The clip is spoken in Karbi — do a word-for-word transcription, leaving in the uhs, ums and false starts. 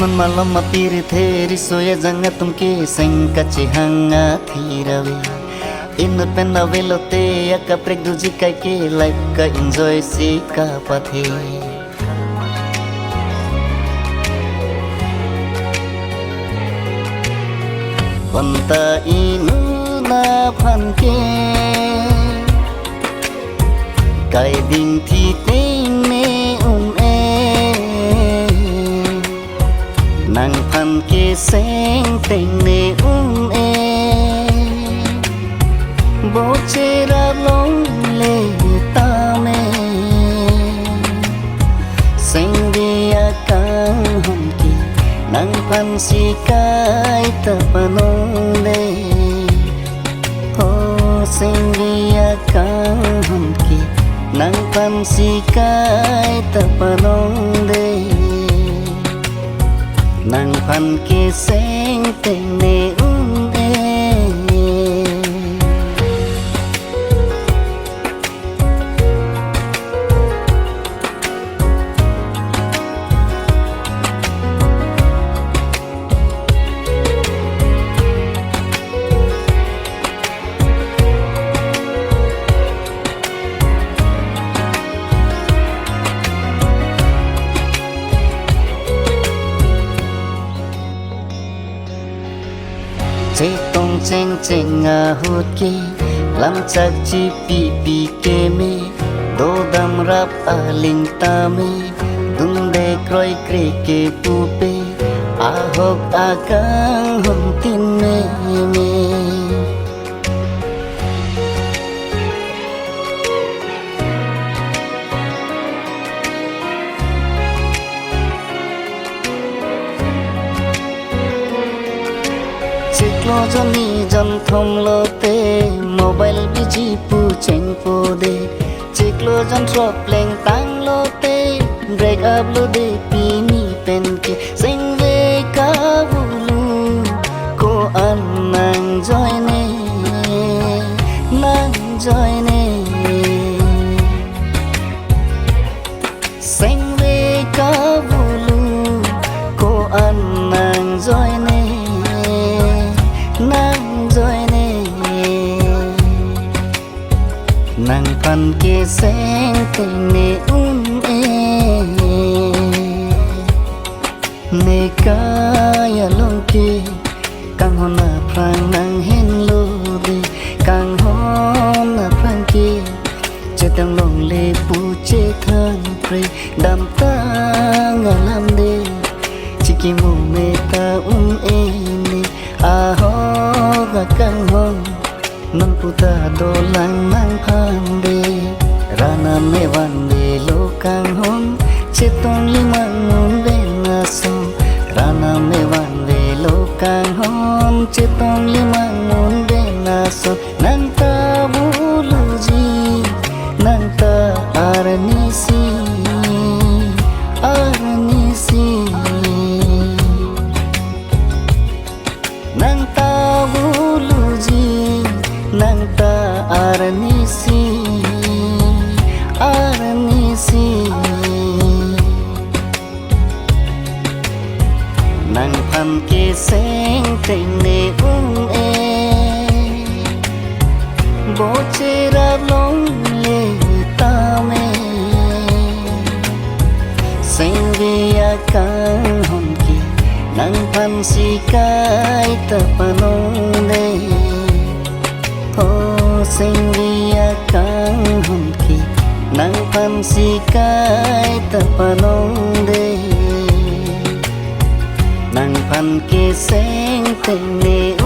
Malom apirthe riso ejang atum ke seng kachehang athir ave. Inut pen ave lote akaprek doji kaike life ka-enjoy si kapathe. Bonta inut aphan ke kai dingthi tengne un-e, nangphan ke seng tengne un-e. Bo cherap longle tame, sengve akanghon ke nangphan si kaita panong de. O sengve akanghon ke nangphan si kaita panong de, nangphan ke seng tengne un-e. Chetong chengcheng ahut ke lamchak chipipi keme, dodam rap aling tame, dunde kroikre ke pupe, ahok akanghon tin meme. Chiklo jon ni jon thom lote mobile biji pu chengpo de. Chiklo jon thropleng tang lote break up lo de pini pen ke. Sengve kavulu ko-an nangjoine, nangjoine. Sengve kavulu ko-an nangjoine, nangjoine. Nangphan ke seng tengne un-e. Ne kai along ke kanghon aphrang nanghenlo de, kanghon aphrang ke chetong longle pu chethan pre, damtang alam de, chikimo meta un-e ne, ahok akanghon non puta dolang nangphan de. Rat nam evanvelo kanghon chetong limang un ven ason. Rat nam evanvelo kanghon chetong limang un ven ason. Nang ta buluji, nang ta arnisi, arnisi. Nang ta buluji, nang ta arnisi, arnisi. Nangphan ke seng tengne un-e. Bo cherap longle tame. Sengve akanghon ke nangphan si kaita panong de. O sengve akanghon ke nangphan si kaita panong de. Nangphan ke seng tengne